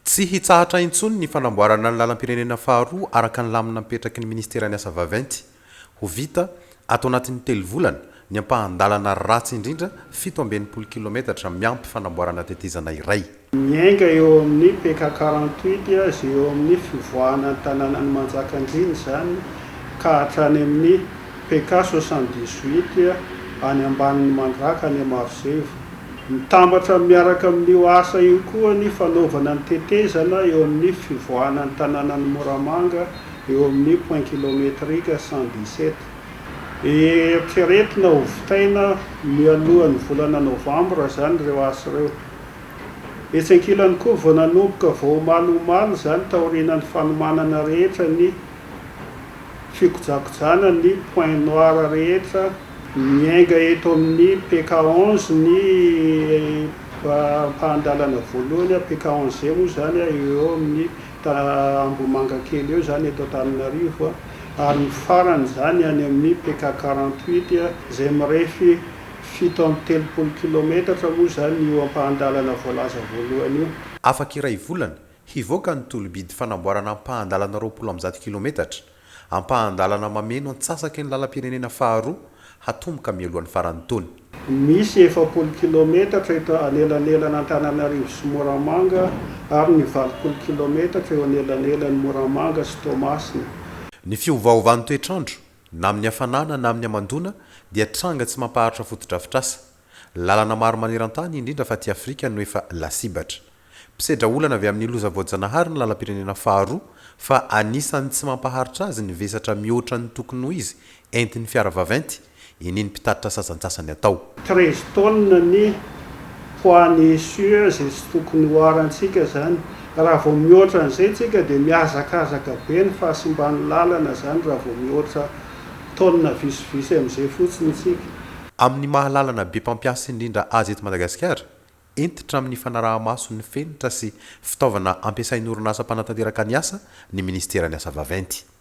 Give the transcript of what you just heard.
Tsy hitsahatra intsony ny fanamboarana ny lalam-pirenena faharoa araka ny lamina napetraky ny minisiteran'ny asa vaventy. Ho vita ato anatin'ny telo volana ny ampahan-dalana ratsy indrindra 67 kilometatra miampy fanamboarana tetezana iray. Miainga eo amin'ny PK 48 izay eo amin'ny fivoahana ny tanànan'i Manjakandriana izany ka hatrany amin'ny PK 78 any ambanin'i Mandraka any Marozevo. Mitambatra miaraka amin'io asa io koa ny fanaovana ny tetezana eo amin'ny fivoahana ny tanànan'i Moramanga eo amin'ny point kilométrique 117. Eritreretina ho vitaina mialohan'ny volana novambra izany ireo asa ireo. Etsy ankilany koa vao nanomboka vao omaly omaly izany taorianan'ny fanomanana rehetra ny fikojakojana ny point noir rehetra miainga eto amin'ny PK 11 ny ampahan-dalana voalohany, PK 11 moa izany eo amin'ny Ambohimangakely eo izany eto Antananarivo ary ny farany izany any amin'ny PK 48 izay mirefy 37 kilometatra moa izany io ampahan-dalana voalaza voalohany io. Afaka iray volana, hivoaka ny tolo-bidy fanamboarana ampahan-dalana 120 kilometatra, ampahan-dalana mameno antsasaky ny lalam-pirenena faharoa, hatomboka mialohan'ny faran'ny taona. Misy 40 kilometatra eto anelanelan'Antananarivo sy Moramanga ary ny 80 kilometatra eo anelanelan'i Moramanga sy Toamasina. Ny fiovaovan'ny toetr'andro, na amin'ny hafanana na amin'ny hamandoana, dia tranga tsy mampaharitra fotodrafitrasa. Lalana maro maneran-tany, indrindra fa aty Afrika no efa lasibatra. Mpisedra olana avy amin'ny loza voajanahary ny lalam-pirenena faharoa fa anisan'ny tsy mampaharitra azy ny vesatra mihoatra ny tokony ho izy entin'ny fiara vaventy, inian'ny mpitatitra sasantsasany atao. 13 tonnes ny poids ny essieu izay tsy tokony hoharantsika izany. Raha vao mihoatra an'izay tsika dia mihazakazaka be ny fahasimban'ny lalana izany raha vao mihoatra tonnes visivisy amin'izay fotsiny isika. Amin'ny maha lalana be mpampiasa indrindra azy eto Madagasikara, hentitra amin'ny fanaraha-maso ny fenitra sy fitaovana ampiasain'ny orinasa mpanatanteraka ny asa ny minisiteran'ny Asa vaventy.